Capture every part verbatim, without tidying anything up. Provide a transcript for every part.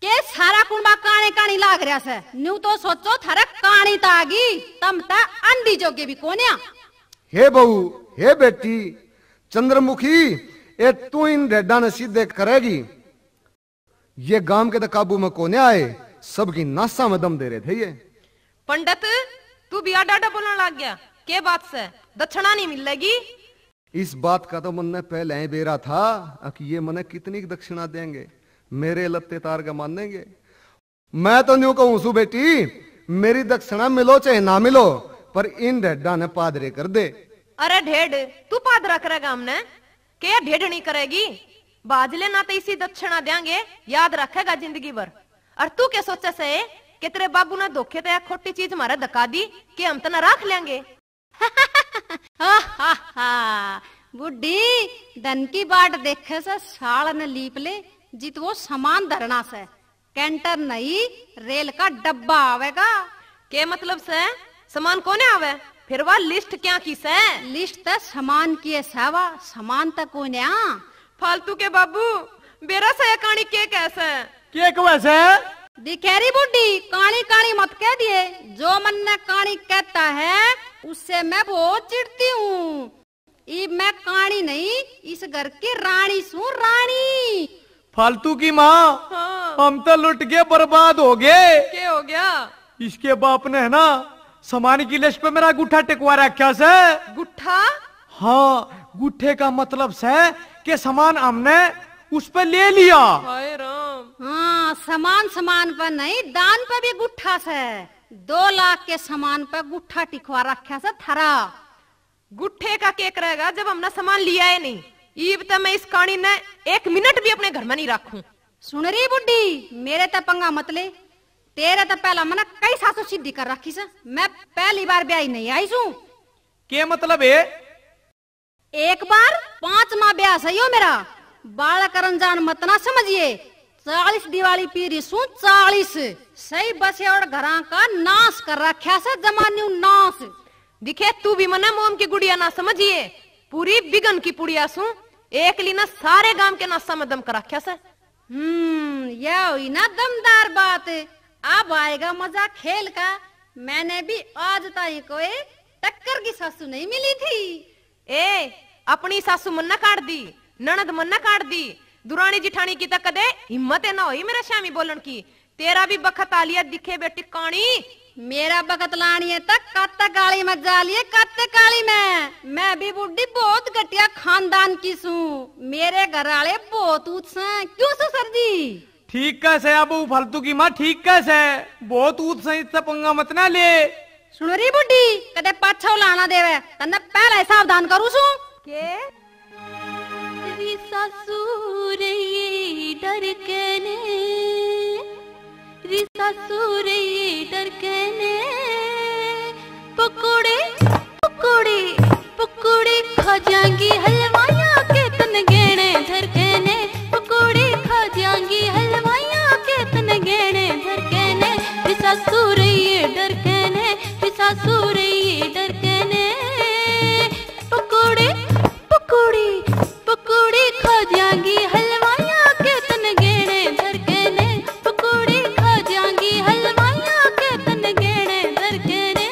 के सारा कुणबा काणी काणी लाग रहा से? न्यू तो सोचो, थारे काणी तो आ गई, तम तो आंधी जोगे भी कोन्या। हे बहू, हे बेटी, चंद्रमुखी, ए तू इन ढेडा ने सीधे करेगी। ये गांव के तो काबू में कोन्या आए, सबकी नासा में दम दे रहे थे ये। पंडित, तू भी आडा आडा बोलने लग गया, के बात से? दक्षिणा नहीं मिलेगी? इस बात का तो मन्ने पहले ही बेरा था कि ये मने कितनी दक्षिणा देंगे, मेरे लत्ते तार के मानेंगे। मैं तो न्यू कहूं सू बेटी, मेरी दक्षिणा मिलो चाहे ना मिलो, पर इन ढेडा ने पादरे कर दे। अरे ढेड, तू पादरा करेगा हमने? के ढेडनी करेगी? बाजले ना तो इसी दक्षिणा देंगे, याद रखेगा जिंदगी भर। और तू के सोचे से कि तेरे बाबू ने धोखे ते खोटी चीज मारे धका दी कि हम तना राख लेंगे? बुढ़ी, धन की बाट देखे से साल न लीप ले, जित वो सामान धरना से। कैंटर नहीं, रेल का डब्बा आवेगा। के मतलब से? सामान कोने आवे? फिर वा लिस्ट क्या की से? लिस्ट त सामान की है सावा, सामान त कोने आ। फालतू के बाबू, बेरा से ये कहानी के कह से? के कह से? दिखेरी बुढ़ी, काणी काणी मत कह दिए। जो मन ने काणी कहता है, उससे मैं बहुत चिढ़ती हूँ। इब मैं काणी नहीं, इस घर की रानी सूं, रानी। फालतू की माँ, हाँ। हम तो लुट के बर्बाद हो गए। के हो गया? इसके बाप ने है ना, सामान की लिस्ट पे मेरा गुट्ठा टिकवा रखा से। गुट्ठा? हाँ, गुट्ठे का मतलब से कि सामान हमने उस पे ले लिया। हाय राम। हाँ, सामान, सामान पे नहीं, दान पे भी गुट्ठा से। दो लाख के सामान पे गुट्ठा टिकवा रखा से थारा। गुट्ठे का के करेगा जब हमने सामान लिया ही नहीं? ईब तो मैं इस काणी ने एक मिनट भी अपने घर में नहीं रखूं। सुन रही बुढ़ी, मेरे ते पंगा मत ले। तेरे ते पहला मने कई सासू सीधी कर रखी से। मैं पहली बार ब्याही नहीं आई सूं। के मतलब है? एक बार पांचवा ब्याह सही हो मेरा। बालक रंजान मत ना समझिए। चालीस दिवाली पी रही सूं, चालीस। सही बसे और घरां का नाश कर रखा से, जमान्यू नाश। दिखे, तू भी मने मोम की गुड़िया ना समझिए, पूरी बिगन की पुड़िया सूं, एकली ना सारे गांव के नासा में दम कर रखा से। हम्म, यह हुई ना दमदार बात। अब आएगा मजा खेल का। मैंने भी आज ताई कोई टक्कर की सासू नहीं मिली थी। ए, अपनी सासू मन्ना काट दी, ननद मन्ना काट दी, दुरानी जिठानी की तो कदे हिम्मत ए ना होई मेरे सामी बोलन की। तेरा भी बखत आ लिया दिखे बेटी काणी। मेरा बखत लानी है तो कत्ते काली में जा लिए, कत्ते काली में। मैं भी बुढ़ी बहुत घटिया खानदान की सूं। मेरे घर वाले बहुत ऊंच सैं। क्यों ससुर जी? ठीक कह से, अब वो फालतू की माँ ठीक कह से, बहुत ऊंच सैं, इससे पंगा मत ना ले। सुन री बुढ़ी, कदे पाछा लाना देवे, तन्ने पहला ही सावधान करूं सूं। के? री सासू रे ये डर कने, री सासू रे ये डर कने, पकोड़े, पकोड़े, पकोड़े खा जाएंगी हलवाइयाँ के तन गहने धर कने, पकोड़े खा जाएंगी हलवाइयाँ के तन गहने धर कने, री सासू रे ये डर कने, री सासू रे ये डर कने। पकोड़े, पकोड़े, पकोड़े खा जाएंगी हलवाइयाँ के तन गहने धर कने, पकोड़े खा जाएंगी हलवाइयाँ के तन गहने धर कने।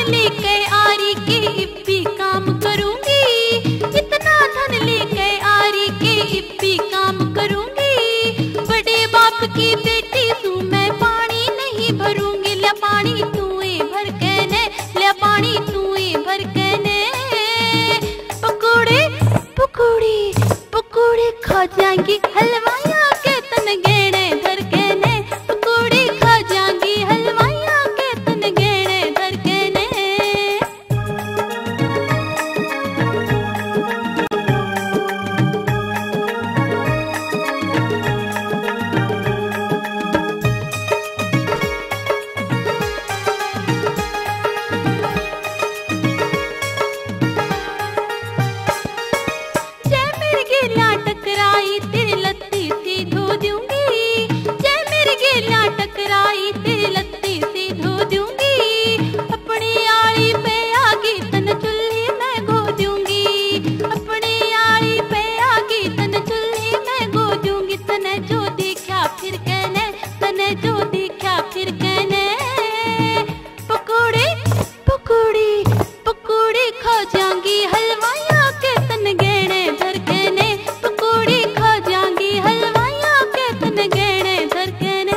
लेके आरी के इब्बी काम करूंगी, इतना धन लेके आरी के इब्बी काम करूंगी। बड़े बाप की बेटी तू मैं पानी नहीं भरूंगी। ले पानी तू ही भर के ने, ले पानी तू ही भर के ने। पकौड़े, पकौड़ी, पकौड़ी खा जाएंगी हलवाइयाँ के तन गहने धर के ने। पकौड़ी खा जाएंगी हलवाइयाँ के तन गहने धर के ने। जय मेरे गेला टकराई तेरी लत्ती सी धो दूंगी, जय मेरे गेला टकराई तेरी लत्ती सी धो दूंगी। अपनी आली पे आगी तन चुल्ली में गो दूंगी, अपनी आली पे आगी तन चुल्ली में गो दूंगी। तने जो देखा फिर कहने, तने जो देखा फिर कहने। पकौड़े, पकौड़ी, पकौड़ी खा जाएंगी हलवाइयाँ के तन गहने धर के ने। पकौड़ी खा जाएंगी हलवाइयाँ के तन गहने धर के ने।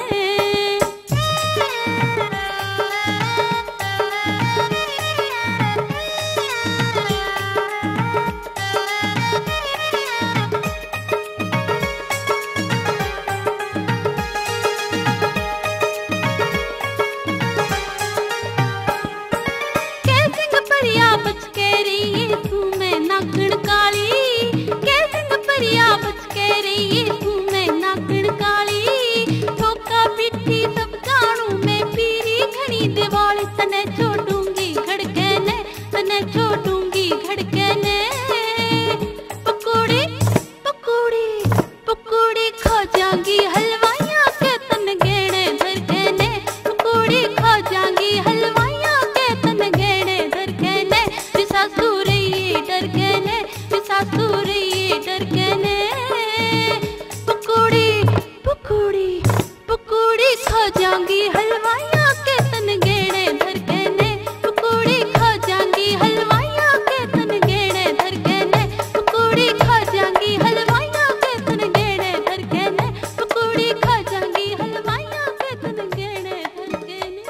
कै सिंह परिया बच के रही तू मैं नाखण काली, कै सिंह परिया बच के रही तू मैं नाखण काली। ठोका पीठी सब जानू मैं पीरी घणी दिवाली, तने छोड़ूंगी घड़के ने, तने छोड़ूंगी घड़के ने। पकौड़ी, पकौड़ी, पकौड़ी खा जाएंगी हलवाइयाँ के तन गहने धर के ने। पकौड़ी खा जाएंगी हलवाइयाँ के तन गहने धर के ने। रे सासू रे ये डर के ने, रे सासू रे ये डर के ने। पकौड़ी, पकौड़ी, पकौड़ी खा जाएंगी हलवाइयाँ के तन गहने धर के ने। पकौड़ी खा जाएंगी हलवाइयाँ के तन गहने धर के ने। पकौड़ी खा जाएंगी हलवाइयाँ के तन गहने धर के ने। पकौड़ी खा जाएंगी हलवाइयाँ के तन गहने धर के ने।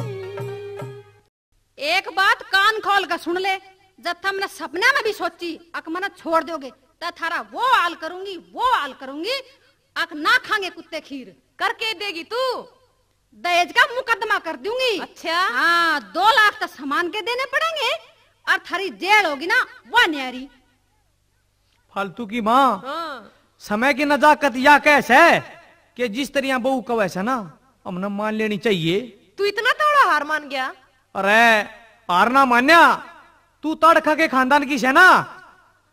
एक बात कान खोल के सुन ले, जब थमने सपना में भी सोची अक मने छोड़ दोगे, तो थारा वो हाल करूंगी, वो हाल करूंगी, अक ना खांगे कुत्ते खीर। करके देगी तू? दहेज का मुकदमा कर दूंगी। अच्छा? हाँ, दो लाख तो सामान के देने पड़ेंगे और थारी जेल होगी ना, वह न्यारी। फालतू की माँ। हाँ। समय की नजाकत या कह सै कि जिस तरिया बहू कवे सै ना, हमने मान लेनी चाहिए। तू इतना तगड़ा हार मान गया? अरे, हार ना मान्या, तू तड़खा के खानदान की सै ना,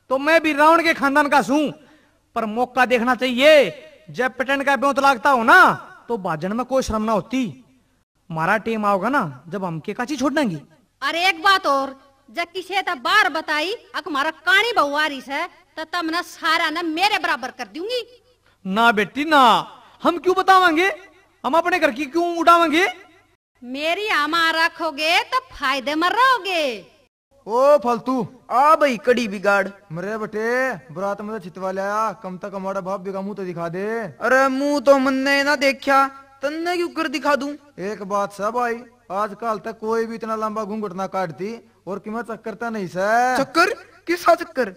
तो मैं भी रावण के खानदान का सूं। पर मौका देखना चाहिए, जब पटन का ब्योंत लागता हो ना, तो भाजन में कोई शर्म ना होती। मारा टेम आओगा ना, जब हम के काची छोड़ेंगे। अरे एक बात और, जब किसे त बाहर बताई अक मारा काणी बहू आ रही सै, तो तमने सारा ने मेरे बराबर कर दूंगी। ना बेटी ना, हम क्यों बतावांगे, हम अपने घर की क्यों उड़ावांगे। मेरी आमा रखोगे तो फायदे में रहोगे। ओ फालतू, आ भाई कड़ी बिगाड़। मरे बटे, बरात में तो छितवा लाया, कम तक हमारा भाभी का मुंह तो दिखा दे। अरे मुंह तो मन्ने ना देखा, तन्ने क्यों कर दिखा दूं? एक बात सा भाई, आजकल तक कोई भी इतना लंबा घूंघट ना काटती और कि मैं चक्कर तो नहीं सै। चक्कर? किसा चक्कर?